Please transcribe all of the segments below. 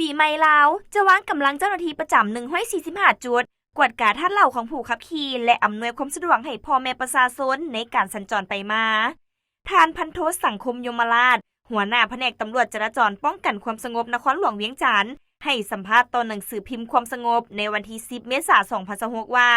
ປີໃໝ່ລາວ ຈະວາງກຳລັງເຈົ້າໜ້າທີ່ປະຈຳ ໜຶ່ງຮ້ອຍສີ່ສິບຫ້າ ຈຸດ ກວດກາທາດເຫຼົ້າຂອງຜູ້ຂັບຂີ່ ແລະ ອຳນວຍຄວາມສະດວກໃຫ້ພໍ່ແມ່ປະຊາຊົນໃນການສັນຈອນໄປມາ. ທ່ານ ພັນໂທ ສັງຄົມ ຍົມມະລາດ ຫົວໜ້າພະແນກຕຳຫຼວດຈະລາຈອນປ້ອງກັນຄວາມສະຫງົບນະຄອນຫຼວງວຽງຈັນ ໃຫ້ສຳພາດຕໍ່ໜັງສືພິມຄວາມສະຫງົບໃນວັນທີ ສິບ ເມສາ ສອງພັນຊາວຫົກ ວ່າ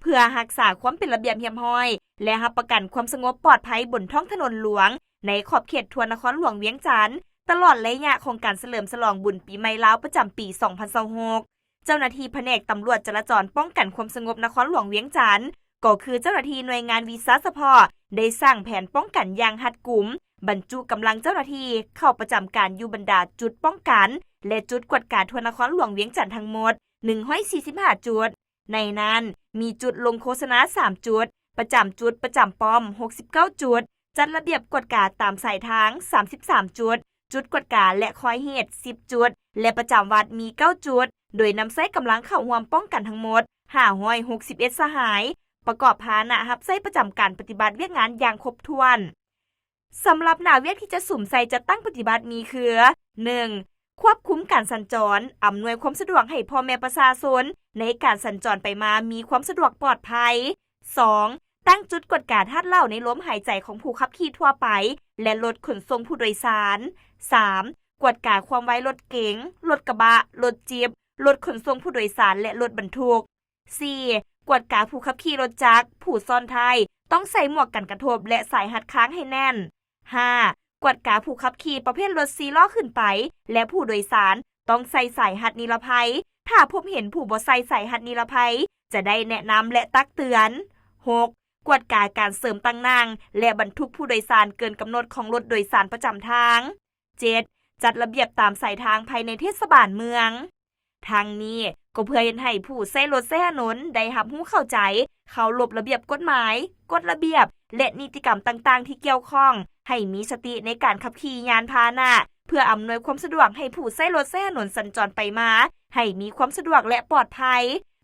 ເພື່ອຮັກສາຄວາມເປັນລະບຽບຮຽບຮ້ອຍ ແລະ ຮັບປະກັນຄວາມສະຫງົບປອດໄພບົນທ້ອງຖະໜົນຫຼວງ ໃນຂອບເຂດທົ່ວນະຄອນຫຼວງວຽງຈັນ ຕະຫຼອດໄລຍະຂອງການສະເຫຼີມສະຫຼອງບຸນປີໃໝ່ລາວປະຈຳປີ ສອງພັນຊາວຫົກ ເຈົ້າໜ້າທີ່ພະແນກຕຳຫຼວດຈະລາຈອນປ້ອງກັນຄວາມສະຫງົບນະຄອນຫຼວງວຽງຈັນ ກໍຄືເຈົ້າໜ້າທີ່ໜ່ວຍງານວິຊາສະເພາະ ໄດ້ສ້າງແຜນປ້ອງກັນຢ່າງຮັດກຸມ, ບັນຈຸກຳລັງເຈົ້າໜ້າທີ່ເຂົ້າປະຈຳການຢູ່ບັນດາຈຸດປ້ອງກັນ ແລະ ຈຸດກວດກາທົ່ວນະຄອນຫຼວງວຽງຈັນທັງໝົດ ໜຶ່ງຮ້ອຍສີ່ສິບຫ້າ ຈຸດ. ໃນນັ້ນ ມີຈຸດລົງໂຄສະນາ ສາມ ຈຸດ, ປະຈຳຈຸດປະຈຳປ້ອມ ຫົກສິບເກົ້າ ຈຸດ, ຈັດລະບຽບກວດກາຕາມສາຍທາງ ສາມສິບສາມ ຈຸດ, ຈຸດກວດກາ ແລະ ຄອຍເຫດ ສິບ ຈຸດ ແລະ ປະຈຳວັດມີ ເກົ້າ ຈຸດ ໂດຍນຳໃຊ້ກຳລັງເຂົ້າຮ່ວມປ້ອງກັນທັງໝົດ ຫ້າຮ້ອຍຫົກສິບເອັດ ສະຫາຍ ປະກອບພາຫະນະຮັບໃຊ້ປະຈຳການປະຕິບັດວຽກງານຢ່າງຄົບຖ້ວນ. ສຳລັບໜ້າວຽກທີ່ຈະສຸມໃສ່ຈັດຕັ້ງປະຕິບັດມີຄື ໜຶ່ງ ຄວບຄຸມການສັນຈອນ, ອຳນວຍຄວາມສະດວກໃຫ້ພໍ່ແມ່ປະຊາຊົນໃນການສັນຈອນໄປມາມີຄວາມສະດວກປອດໄພ. ສອງ ຕັ້ງຈຸດກວດກາທາດເຫຼົ້າໃນລົມຫາຍໃຈຂອງຜູ້ຂັບຂີ່ທົ່ວໄປ ແລະ ລົດຂົນສົ່ງຜູ້ໂດຍສານ. ສາມ ກວດກາຄວາມໄວລົດເກັງ, ລົດກະບະ, ລົດຈິບ, ລົດຂົນສົ່ງຜູ້ໂດຍສານ ແລະ ລົດບັນທຸກ. ສີ່ ກວດກາຜູ້ຂັບຂີ່ລົດຈັກ, ຜູ້ຊ້ອນທ້າຍ ຕ້ອງໃສ່ໝວກກັນກະທົບ ແລະ ສາຍຮັດຄາງໃຫ້ແໜ້ນ. ຫ້າ ກວດກາຜູ້ຂັບຂີ່ປະເພດລົດສີ່ລໍ້ຂຶ້ນໄປ ແລະ ຜູ້ໂດຍສານຕ້ອງໃສ່ສາຍຮັດນິລະໄພ. ຖ້າພົບເຫັນຜູ້ບໍ່ໃສ່ສາຍຮັດນິລະໄພ ຈະໄດ້ແນະນຳ ແລະ ຕັກເຕືອນ. ຫົກ ກວດກາການເສີມຕັ່ງນັ່ງ ແລະ ບັນທຸກຜູ້ໂດຍສານເກີນກຳນົດຂອງລົດໂດຍສານປະຈຳທາງ. ເຈັດ ຈັດລະບຽບຕາມສາຍທາງພາຍໃນເທດສະບານເມືອງ. ທັງນີ້ກໍເພື່ອເຮັດໃຫ້ຜູ້ໃຊ້ລົດໃຊ້ຖະໜົນໄດ້ຮັບຮູ້ເຂົ້າໃຈ, ເຄົາລົບລະບຽບກົດໝາຍ, ກົດລະບຽບ ແລະ ນິຕິກຳຕ່າງໆທີ່ກ່ຽວຂ້ອງ, ໃຫ້ມີສະຕິໃນການຂັບຂີ່ຍານພາຫະນະ ເພື່ອອຳນວຍຄວາມສະດວກໃຫ້ຜູ້ໃຊ້ລົດໃຊ້ຖະໜົນສັນຈອນໄປມາ ໃຫ້ມີຄວາມສະດວກ ແລະ ປອດໄພ,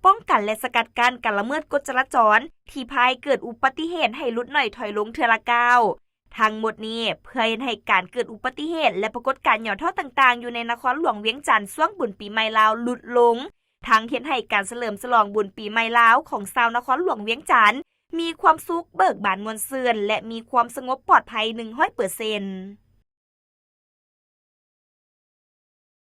ປ້ອງກັນ ແລະ ສະກັດກັ້ນການລະເມີດກົດຈະລາຈອນທີ່ພາໃຫ້ເກີດອຸບັດຕິເຫດໃຫ້ຫຼຸດໜ້ອຍຖອຍລົງເທື່ອລະກ້າວ. ທັງໝົດນີ້ເພື່ອເຮັດໃຫ້ການເກີດອຸບັດຕິເຫດ ແລະ ປາກົດການຫຍໍ້ທໍ້ຕ່າງໆ ຢູ່ໃນນະຄອນຫຼວງວຽງຈັນຊ່ວງບຸນປີໃໝ່ລາວຫຼຸດລົງ, ທັງເຮັດໃຫ້ການສະເຫຼີມສະຫຼອງບຸນປີໃໝ່ລາວຂອງຊາວນະຄອນຫຼວງວຽງຈັນມີຄວາມສຸກ, ເບີກບານມ່ວນຊື່ນ ແລະ ມີຄວາມສະຫງົບປອດໄພ ໜຶ່ງຮ້ອຍເປີເຊັນ.